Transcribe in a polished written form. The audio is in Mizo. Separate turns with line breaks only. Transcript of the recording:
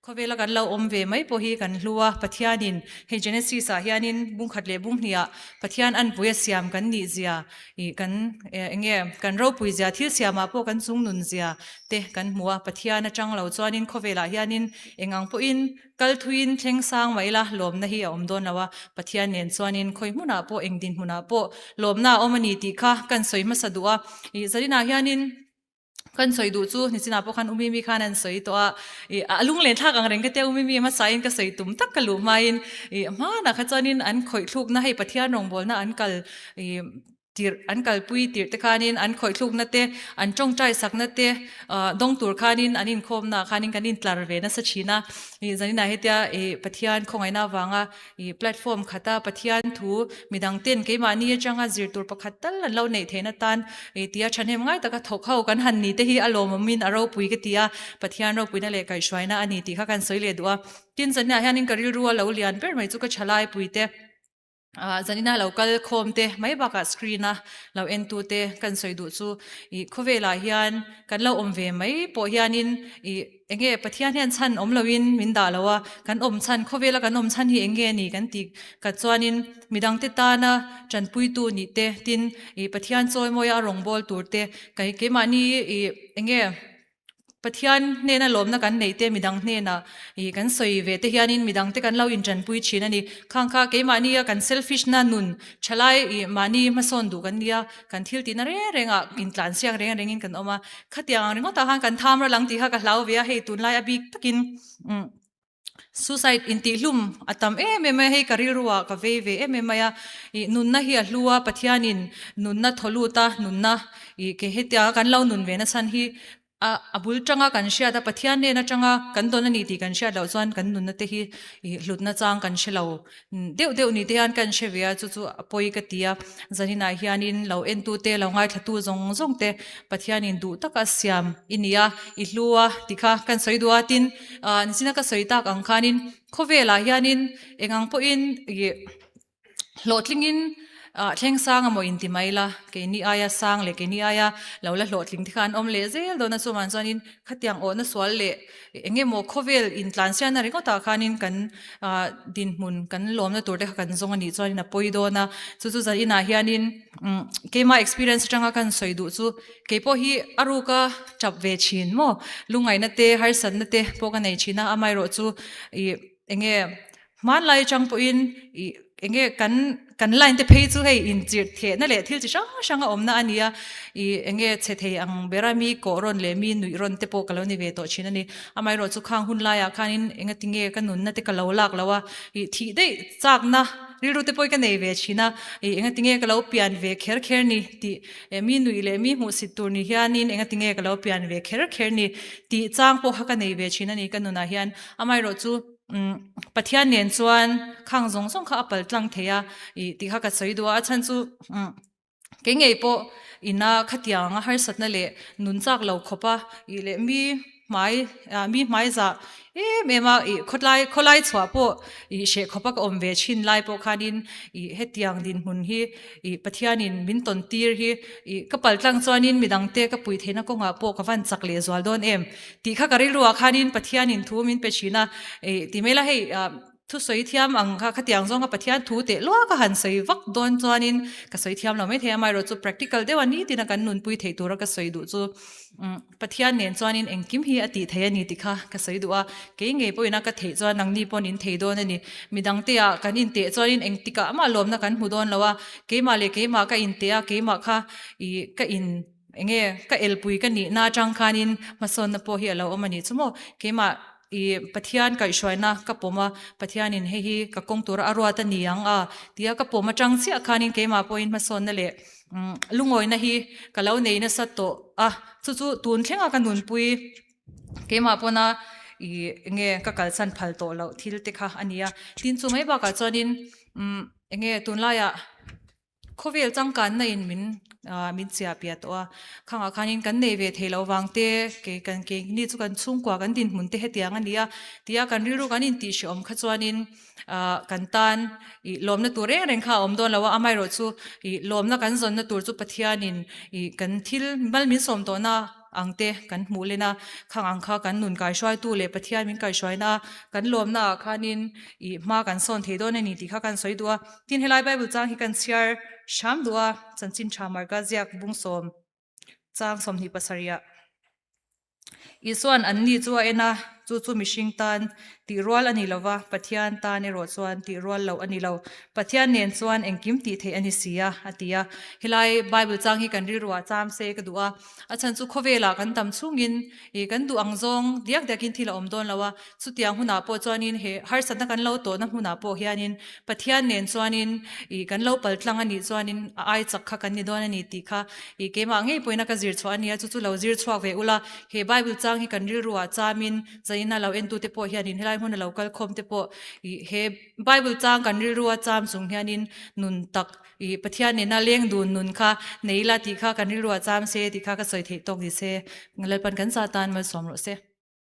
Khawvela kan lo awm ve mai pawh hi kan hlu a, Pathianin hei Genesis ah hianin bungkhat leh bunghnih ah Pathian anpui a siam kan nih zia ih kan eng nge kan ropui zia thil siam ah pawh kan chung nun zia te kan hmu a, Pathian atang lo chuanin khawvelah hianin eng ang pawhin kal thuiin thleng sang mah ila lawmna hi a awm dawn lo a, Pathian nen chuanin khawi hmunah pawh eng dinhmunah pawh lawmna a awm a ni tih kha kan sawi hmasa duh a, ih zaninah hianin Kan sawi duh chu nichinah pawh khan Umimi khan an sawi tawh a, ih a lunglen thlak ang reng ka tia Umimi hmasain ka sawi tum tak ka luh hmain ih hmanah kha chuanin an khawih thlukna hei Pathian rawngbawlna an kal ih tirh an kalpui tirh te khanin an khawih thlukna te an tawngtai sakna te ah dawng tur khanin an inkhawmnaah khanin kan intlar ve nasa thin a, ih zaninah hetia ih Pathian khawngaihna avanga I platform khata Pathian thu midang ten keimahni atanga zir tur pakhat tal an lo neih theihna tan i tia thahnem ngai taka thawk ho kan han ni te hi a lawmawmin a ropui ka ti a, Pathian ropuina leh kaihhruaina a ni tih kha kan sawi leh duh a. Tin, zaninah hianin ka rilru a lo lian ber mai chu ka thalaipui te, zanina lo kal khawm te mai bakah screen a lo en tu te kan sawi duh chu i khawvelah hian kan lo awm ve mai pawh hianin i Enge Pathian hian chhan awm loin min dah lo a, kan awm chhan, khawvela kan awm chhan hi enge a ni kan ti kat chuanin midangte tana tanpuitu nih te, tin ih Pathian chawimawia a rawngbâwl tur te, kei keimahni ih enge Pathian hnena lawmna kan neih te midang hnenah ih kan sawi ve te hianin midangte kan lo intanpui thin a ni. Khang kha keimahnia kan selfish na nun thalai ih mahni hmasawn duh kan nia, kan thil tihna reng rengah intlansiak reng rengin kan awm a, Khatiang ang ringawtah khan kan tham ral ang tih kha ka hlau ve a, hei tunlai a bik takin suicide intihhlum a tam em em mai a, hei ka rilru ah ka vei ve em em mai a, ih nunna hi a hlu a, Pathianin nunna thaw lut a, nunna ih ke hetianga kan lo nun ve nachhan hi a a bul tanga kan hriat a, Pathian hnen atanga kan dawn a ni tih kan hriat loh chuan kan nunna te hi ih hlutna chang kan hre lo. Deuh deuh ni te hian ka inhre ve a, chu chu a pawi ka ti a, zaninah hianin lo entute lo ngaithlatu zawng zawng te Pathianin duh taka siam i ni a, i hlu a ti kha kan sawi duh a, tin ah nichina ka sawi tak ang khanin khawvelah hianin eng ang pawhin ih hlawhtlingin ah thleng sang amaw inti mai la, keini aia sang leh keini aia lo la hlawhtling te kha an awm leh zel dawn a, chuvang chuanin khatiang awhna sual leh Eng emaw khawvel intlansialna ringawtah khanin kan dinhmun kan lawmna tur te kha kan zawng a nih chuanin a pawi dawn a, chu chu zan inah hianin keima experience atanga kan sawi duh chu keipawh hi a ruka tap ve thin maw lungngaihna te harsatna te pawh ka nei thin a, amaherawh chu ih eng nge Hmanlai atang pawhin ih eng nge kan kan line te phei chu hei inchirh thehna leh thil chi hrang hrang a awmna a ni a, ih eng nge chhe thei ang bera mi kawh rawn leh mi nuih rawn te pawh ka lo ni ve tawh thin a ni. Amaherawh chu khang hun laiah khanin engati nge ka nunna te ka lo lak lo a, ih thih daih chakna rilru te pawhin ka nei ve thin a, ih engati nge ka lo pian ve kher kher ni tih mi nuih leh mi hmuhsit tur ni hianin engati nge ka lo pian ve kher kher ni tih chang pawh kha ka nei ve thin a ni ka nunah hian. Amaherawh chu. Pathian nen chuan khang zawng zawng kha a pal tlang thei a ih tih kha ka sawi duh a, a chhan chu kei ngei pawh ina khatiang a harsatna leh nun chak lo khawp a ih leh mi hmai ah mi hmai zah em em a ih khawtlai khawlai chhuah pawh ih hreh khawp a ka awm ve thin lai pawh khanin ih hetiang dinhmun hi ih Pathianin min tawn tir hi ih ka pal tlang chuanin midangte ka puih theihna kawngah pawh ka van chak leh zual dawn em. Tih kha ka rilru ah khanin Pathianin thu min pe thin a, ih ti mai la hei ah thusawi thiam ang kha khatiang zawnga Pathian thu teh luak a han sawi vak dawn chuanin ka sawi thiam lo maithei a, amaherawh chu practical deuh a nitin a kan nunpui theih tura ka sawi duh chu umm Pathian nen chuanin engkim hi a tih theih a ni tih kha ka sawi duh a, kei ngei pawhin a ka theih chuan nangni pawn in thei dawn a ni, midangte ah kan inteh chuanin engtikah mah lawmna kan hmu dawn lo a, keimah leh keimah ka inteh a keimah kha ih ka in. Enge ka elpui ka nihna atang khanin hmasawnna pawh hi a lo awm a nih chu maw? Keimah i Pathian kaihhruaina ka pawm a, Pathianin hei hi ka kawng tura a ruat a ni ang a tia ka pawm atang chiah khanin keimah pawhin hmasawnna leh lungawina hi ka lo nei nasa tawh a, chu chu tun thlenga ka nunpui keimah pawna i enge ka kalsan phal tawh loh thil te kha a ni a. Tin chu mai bakah chuanin enge tunlaiah Khawvel changkanna in min min chiah piah tawh a, khangah khanin kan nei ve thei loh vang te, kei kan keini chu kan chhungkua kan dinhmun te hetiang a ni a, tia kan rilru kan intih hrehawm kha chuanin ah kan tan ih lawmna tur reng reng kha a awm dawn lo a, amaherawh chu ih lawmna kan zawnna tur chu Pathianin ih kan thil mal min sawm tawhna. ang te kan hmuh len a, khang ang kha kan nun kaihruaitu leh Pathian min kaihruaina a kan lawmna ah khanin ih hma kan sawn thei dawn a ni tih kha kan sawi duh a. Tin helai Bible chang hi kan chhiar hram duh a, chanchin tha Marka ziak bungsawm chang 27 ah. Isuan an ni chu a en a, chu chu mihring tan tih rual a ni lo va, Pathian tan erawh chuan tih rual loh a ni lo. Pathian nen chuan engkim tih theih a ni si a, a ti a. Helai Bible chang hi kan rilruah cham se ka duh a, a chhan chu khawvelah kan tam chhungin ih kan duh ang zawng diak diakin thil a awm dawn lo a, chutiang hunah pawh chuanin he harsatna kan lo tawhna hmunah pawh hianin Pathian nen chuanin ih kan lo pal tlang a nih chuanin a ai chak kha kan ni dawn a ni tih kha ih keimah ngei pawhin a ka zir chhuah a nia, chu chu lo zir chhuak ve ula, he Bible chang hi kan rilruah chamin zanin a lo entute pawh hianin helai hmuna lo kal khawm te pawh ih he Bible chang kan rilrua cham chung hianin nun tak ih Pathian nena leng dun nun kha nei ila tih kha kan rilruah cham se tih kha ka sawi theih tawk ni se, Lalpan kan zah tan malsawm rawh se.